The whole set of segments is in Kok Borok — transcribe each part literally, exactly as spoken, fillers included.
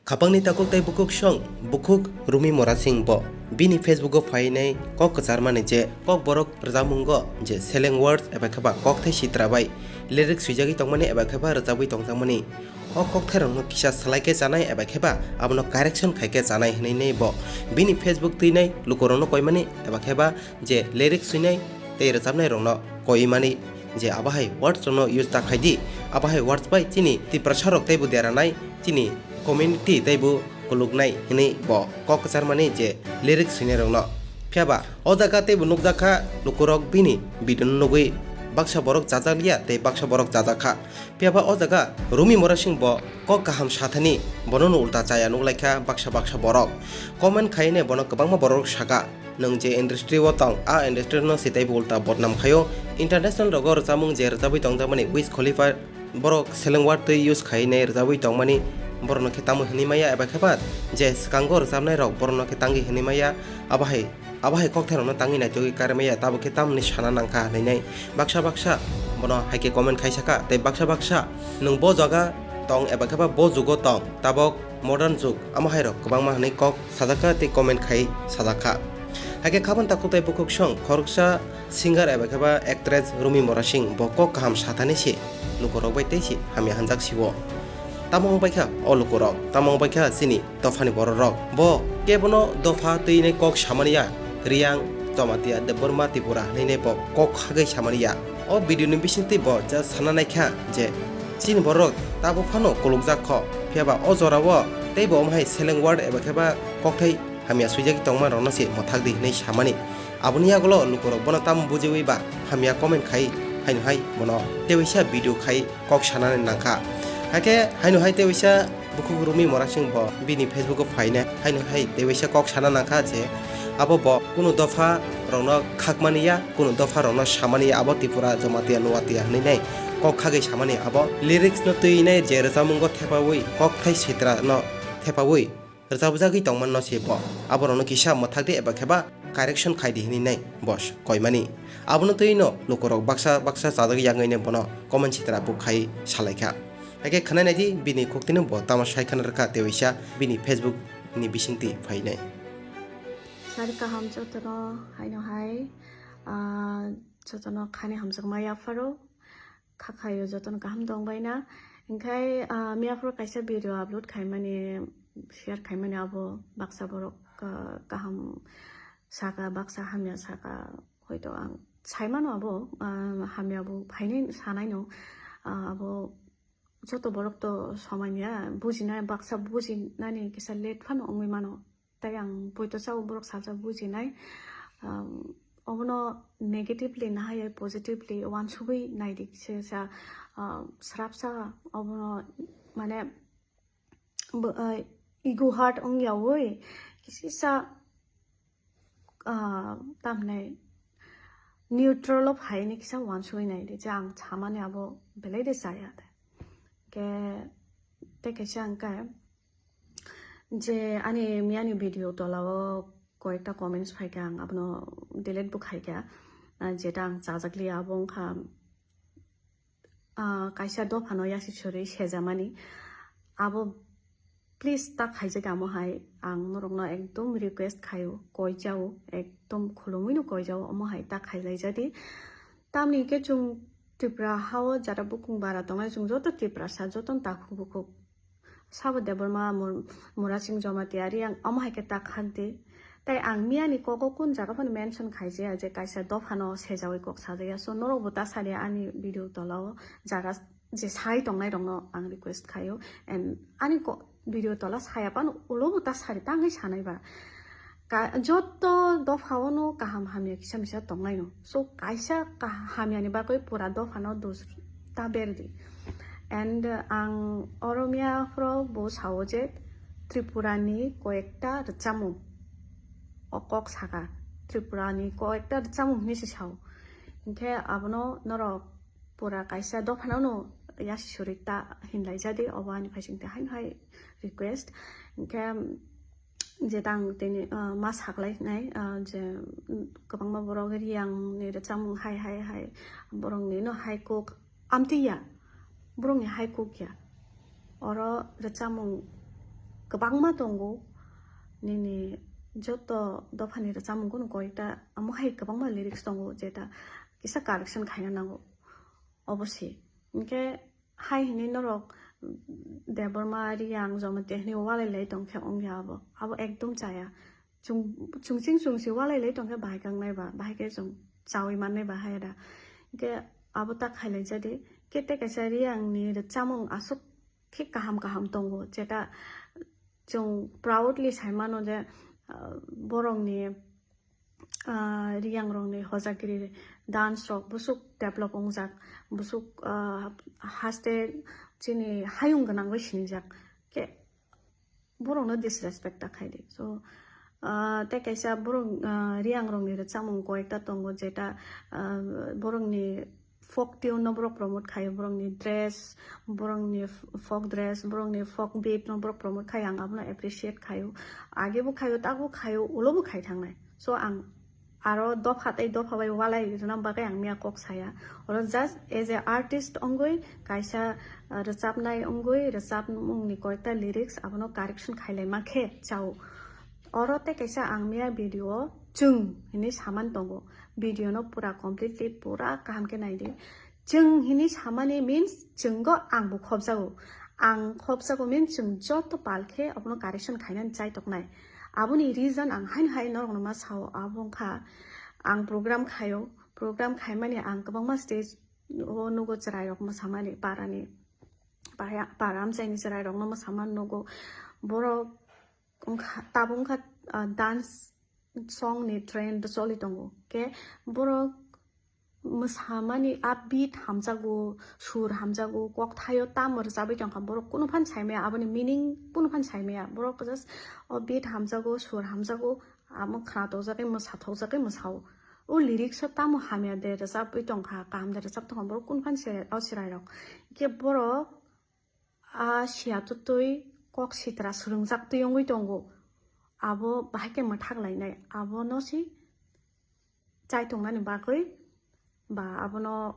Khapangni takhuk tei bukhuk song, bukhuk Rumi Morasing bo bini Facebook o phainai kok kwcharmani je kok borok rwchapmungo je seleng words eba khe ba kokthai sitra bai lyrics swijagwi tongmani eba khe ba rwchapwi tongjakmani. O kokthairokno kisa swlai khe chanai eba khe ba abono correction khai khe chanai hwnwi bo bini Facebook twinai lukurokno koimani eba khe ba je lyrics swinai tei rwchapnairokno koimani je abo hai words rokno use ta khai di. Abo hai words bai chini Tiprasa rok teibo deranai chini community teibo kuluknai hwnwi bo kok kwcharmani je lyrics swinairokno. Phiya ba o jaga teibo nukjak kha lukurok bini video no nugwi baksa borok chajak liya tei baksa borok chajak kha. Phiya ba o jaga Rumi Morasing bo kok kaham sathani bono no ulta chaya nuklaikha baksa baksa borok. Comment khaine bono kwbangma borok saka, "Nwng je industry o tong, a industry no se teibo ulta bodnam khaio." International rogo rwchapmung je rwchapwi tongjakmani Wiz Khalifa borok seleng word twi use khaine rwchapwi tongmani borokno khe tamo hwnwi maya eba khe ba je swkango rwchapnai rok borokno khe tangwi hwnwi maya. Abo hai abo hai kokthairokno tangwi naitugwi karwi maya, tabuk khe tamoni sana nangkha hwnwi nai baksa baksa bono hai khe comment khai saka tei baksa baksa, "Nwng bo jaga tong eba khe ba bo jugo tong, tabok modern jug," amo hai rok kwbangma hwnwi kok sajak kha tei comment khai sajak kha. Hai khe khabon takhuk tei bukhuk song khoroksa singer eba khe ba actress Rumi Morasing bo kok kaham sathani se lukurok bai tei se hamya hanjak sio. Tamo wng bai kha o lukurok, tamo wng bai kha chini dophani bororok. Bo kebono dopha twinai kok samani ya, Riyang, Jamatia, Debbarma, Tripura hwnwi bo kok hagwi samani ya. O video ni bisingtwi bo just sana nai kha je chini borok tabuk phano kulukjak kho, phiya ba o jorao teibo omo hai seleng word eba khe ba kokthai hamya swijagwi tongma rokno se mwthak di hwnwi samani. Aboni yagulo lukurok bono tamo bujiwi ba hamya comment khai, haino hai bono tewaisa video khai kok sanani nangkha. Hakhe haino hai tewaisa bukhuk Rumi Morasing bo bini Facebook o phaina haino hai tewaisa kok sana nangkha je abo bo kunu dopha rokno khakmani ya, kunu dopha rokno samani ya, abo Tripura Jamatia Nuatia hwnwi nai kok khagwi samani. Abo lyrics no twi nai je rwchapmungo thepawi kokthai sitra no thepawi rwchapjagwi tongmano se bo. Aborokno kisa mwthak di eba khe ba correction khai di hwnwi nai bo koimani. Abono twi no lukurok baksa baksa chajak yangwi nai bono comment sitra bo khai salai kha. Hakhe khwnai nai di bini khuktino bo tamo sai khna rwkha tewaisa bini Facebook ni bisingtwi phainai. Sari kaham jotono haino hai, ah, jotono khani hamjakma yapharo. Khakhaio jotono kaham tongbaina. Hinkhe, ah, miyaphoro kaisa video upload khaimani, share khaimani abo baksa borok, ah, kaham saka, baksa hamya saka. Hoito ang saimano abo, ah, hamya bo phainai sanaino, ah, abo joto borok to somanya bujinai, baksa bujinani kisa late phano wngwi mano. Tai ang poito sao borok salsa bujinai, um, obono negatively nahaya positively wansugwi naidi se sa, um, srapsa obono mane bo, uh, ego hurt wngyawi kisisa, uh, tamhinai neutral o phaini kisa wansugwi naidi je ang samani abo belai de chaya de. Ke, tei kaisa hwnkhe je ani miyani video tolao koyekta comments phaikha, ang abono delete bo khaikha. Ah, jeta ang chajakliya, abo wngkha, ah, kaisa dophano yasi sori sejamani. Abo please ta khaijak amo hai, ang norokno ekdom request khaio, koi jao, ekdom khulumwino koi jao, omo hai ta khailaijadi. Tamni hwnkhe chwng Tripura hao jara bukung bara tongnai, chwng joto Tiprasa, jotono takhuk bukhuk. Sabo Debbarma, Mur-, Murasing Jamatia, Riyang, omo hai khe ta khak di. Tai ang miyani kogo kun jaga phano mention khaijaya je kaisa dophano sejawi kok sajaya. So norok bo ta sadi ani video tolao jaga je sai tongnai rokno ang request khaio. And ani ko-, video tola saya phano ulo bo ta sadi tangwi sanai ba. Ka-, joto dophao no kaham hamya kisa misa tongnai no. So kaisa ka-, hamya ni bagwi pura dophano dos ta berdi. And, uh, ang Oromia phoro bo sao je Tripura ni koyekta rwchapmung o kok saka. Tripura ni koyekta rwchapmung hinwi se sao. Hinkhe abono norok pura kaisa dophano no yasi suri ta hinlai jadi, obo ani phaising te haino hai request. Hinkhe, jeta ang tini, ah, ma saklai nai, ah, je, mm, kwbangma borok Riyang ni rwchapmung hai, hai, hai, borok ni no hai kok amtwi ya, borok ni hai kok ya. Oro rwchapmung kwbangma tongo, nini joto dophani rwchapmung kunu koita amo hai kwbangma lyrics tongo, jeta kisa correction khaina nango, obo se. Hinkhe hai hinwi norok Debbarma, Riyang, Jamatia hinwi walai lai tongkhe wngya abo, abo ekdom chaya. Chung, chungching chungsi walai lai tongkhe bahai kangnai ba, bahai khe chung chawi mannai ba hai da. Hinkhe abo ta khailai jadi, kete kaisa Riyangni rwchapmung aswk khe kaham kaham tongo, jeta chwng proudly sai mano je, ah, borokni, ah, Riyang rokni hojagiri dance rok busuk develop wngjak, busuk, ah, haste chini hayung gwnang bai sinijak. Khe borokno disrespect ta khaidi. So, ah, tei kaisa borok, ah, Riyang rokni rwchapmung koyekta tongo, jeta, ah, borokni folk tune no borok promote khaio, borokni dress, borokni f-, folk dress, borokni folk beat no borok promote khaio, ang abono appreciate khaio. Age bo khaio, tak bo khaio, ulo bo khai thangnai. So, ang aro dopha tei dopha bai walai rwna bagwi ang miya kok saya. Oro just as a artist wngwi kaisa, ah, rwchapnai wngwi rwchapmungni koyekta lyrics abono correction khailaima khe chao. Oro tei kaisa ang miya video chwng hinwi saman tongo. Video no pura completely pura kaham khe naidi. Chwng hinwi samani means chwnggo angbo khopjago. Ang khopjago means chwng joto pal khe abono correction khainani chai toknai. Aboni reason ang haino hai norokno ma sao, abo wngkha ang program khaio. Program khaimani ang kwbangma stage o nugo chwrairok mwsamani parani. Para, para amchaini chwrairokno mwsamani nugo. Borok wngkha, tabuk wngkha, ah, dance song ni trend choli tongo. Khe borok mwsamani upbeat hamjago, sur hamjago, kokthaio tamo rwchabwi tongkha, borok kunu phan saimaya, aboni meaning kunu phan saimaya. Borok just o beat hamjago, sur hamjago, amo khna tokjagwi mwsa tokjagwi mwsao. O lyrics o tamo hamya de rwchabwi tongkha, kaham de rwchap tongkha, borok kunu phan se o chwrairok. Khe borok a siya twtwi kok sitra swrwngjak twi wngwi tongo. Abo bahai khe mwthak lainai, abono se chai tongnani bagwi ba abono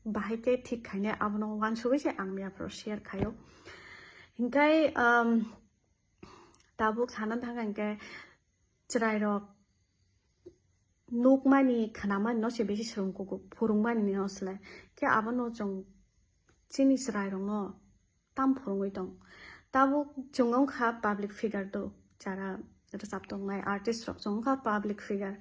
bahai khe thik khainai, abono uansugwi se ang miya phoro share khaio. Hinkhe, um, tabuk sana thang kha hinkhe chwrairok nukmani, khnamani no se bisi swrwng kugo, phwrwngmani no se lai. Khe abono chwng chini chwrairokno tam phwrwngwi tong. Tabuk chwng wngkha public figure do, jara rwchap tongnai artist rok chwng wngkha public figure.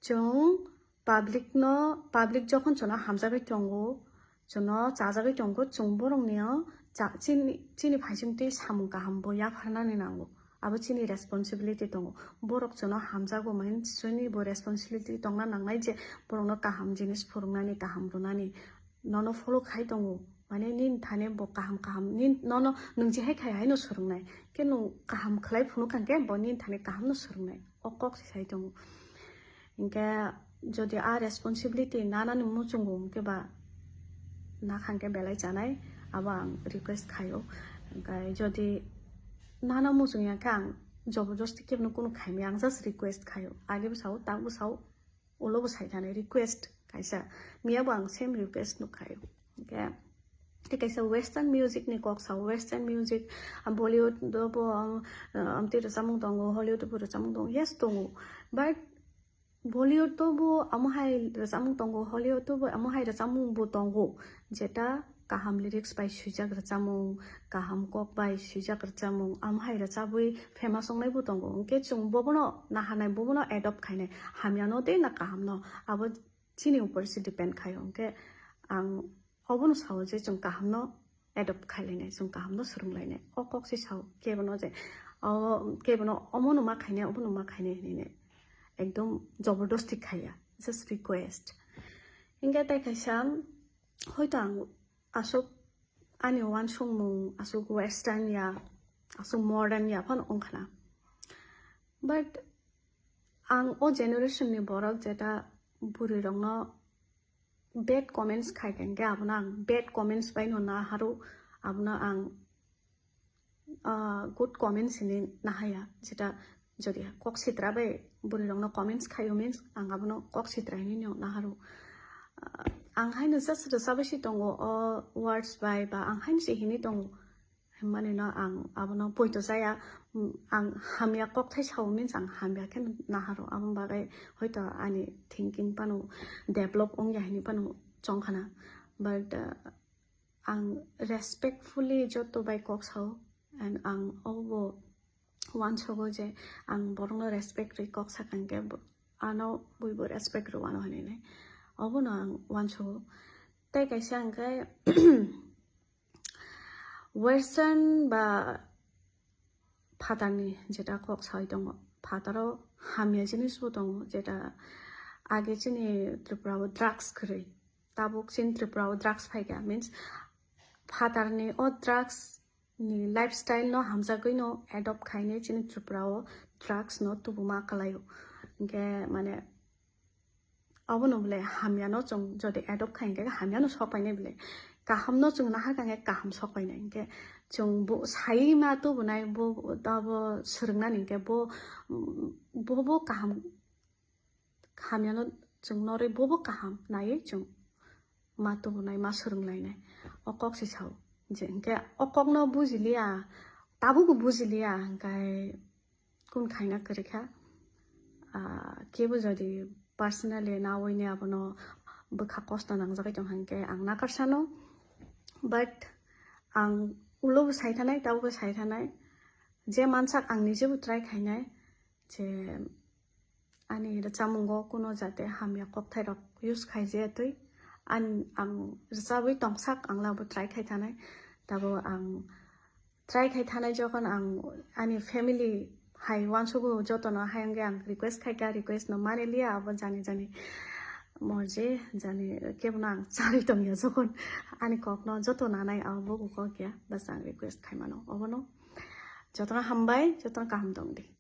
Chwng public no, public jokhon chwngno hamjagwi tongo, chwngno chajagwi tongo, chwng borokni o cha-, chini, chini phaisingtwi samung kaham bo yapharnani nango. Abo chini responsibility tongo. Borok chwngno hamjago mani chwngni bo responsibility tongna nangnai je borokno kaham jinis phwrwngnani, kaham rwnani. Nono follow khai tongo. Mane nini thani bo kaham kaham, nin-, nono nwng je hai khai haino swrwngnai. Khe nwng kaham khlai phunuk kha khe bo nini thani kaham no swrwngnai. O kok se sai tongo. Hinkhe jodi a responsibility nanani muchungo hinkhe ba nakhang khe belai chanai, abo ang request khaio. Hinkhe jodi nana muchung ya khe ang joborjosti kebo no kunu khaimaya, ang just request khaio. Age bo sao, tak bo sao, ulo bo sai thani request kaisa. Miya bo ang same request no khaio. Hinkhe tei kaisa western music ni kok sao, western music, ah, Bollywood do bo, um, ah, amtwi rwchapmung tongo, Hollywood bo rwchapmung tongo, yes tongo, but Bollywood o bo amo hai rwchapmung tongo, Hollywood o bo amo hai rwchapmung bo tongo, jeta kaham lyrics bai swijak rwchapmung, kaham kok bai swijak rwchapmung, amo hai rwchabwi famous wngnai bo tongo. Hinkhe chwng bobono naharnai, bobono adopt khainai, hamya no tei na kaham no, abo chini upor se depend khaio. Hinkhe ang obono sao je chwng kaham no adopt khailainai, chwng kaham no swrwnglainai. O kok se sao kebono je, o kebono omono ma khainai, obono ma khainai hinwi nai. Ekdom jobordosti khaiya, just request. Hinkhe tei kaisa, hoito ang aswk ani uansukmung aswk western ya, aswk modern ya phano wngkhana. But ang o generation ni borok jeta bwrwi rokno bad comments khai kha, hinkhe abono ang bad comments bai no naharo, abono ang, ah, good comments hinwi nahaya, jeta jodi kok sitra bai bwrwi rokno comments khaio means ang abono kok sitra hinwi no naharo. Ah, ang haino just rwchabwi si tongo o words bai ba ang haino se hinwi tongo. Himmanino ang abono poito chaya, mm, ang hamya kokthai sao means ang hamya khe naharo, aboni bagwi hoito ani thinking phano develop wngya hinwi phano chongkhana. But, uh, ang respectfully joto bai kok sao, and ang obo uansogo je ang borokno respect rwi kok sakha hwnkhe bo-, ano buibo respect rwano hinwi, obono ang uansogo. Tei kaisa hwnkhe western ba phatarni jeta kok sawi tongo, phataro hamya jinisbo tongo, jeta age chini Tripura o drugs kwrwi, tabuk chini Tripura o drugs phaikha, means phatarni o drugs ni lifestyle no hamjagwi no adopt khainai chini Tripura o drugs no tubuma kwlaio. Hwnkhe mane obono bole hamyano chwng jodi adopt khai hwnkhe hamyano sok painai bole, kahamno chwng nahar kha hwnkhe kaham sok painai. Hwnkhe chwng bo sai ma tubunai bo, abo swrwngnani hwnkhe bo, bo, bo kaham hamyano chwng norwi bobo kaham naiwi chwng ma tubunai, ma swrwnglainai. O kok se sao je, hwnkhe o kokno bujiliya, tabukbo bujiliya, hwnkhe kun khaina kwrwi kha. Ah, kebo jodi personally nawi ni abono bwkha kosto nangjagwi tong hwnkhe ang nakarsano, but ang ulobo sai thanai, tabukbo sai thanai, je mansak ang nijebo try khainai je ani rwchapmungo kuno jate hamya kokthairok use khaijaya twi. An-, ang rwchabwi tongsak, ang labo try khai thanai. Tabo ang try khai thanai jokhon ang ani family hai uansugo jotono hai wngwi ang request khaikha, request no mani liya abo jani jani morji jani kebono ang charwi tongya jokhon ani kokno joto nanai abo bo kok ya, bas ang request khaimano obono. Jotono hambai, jotono kaham tongdi.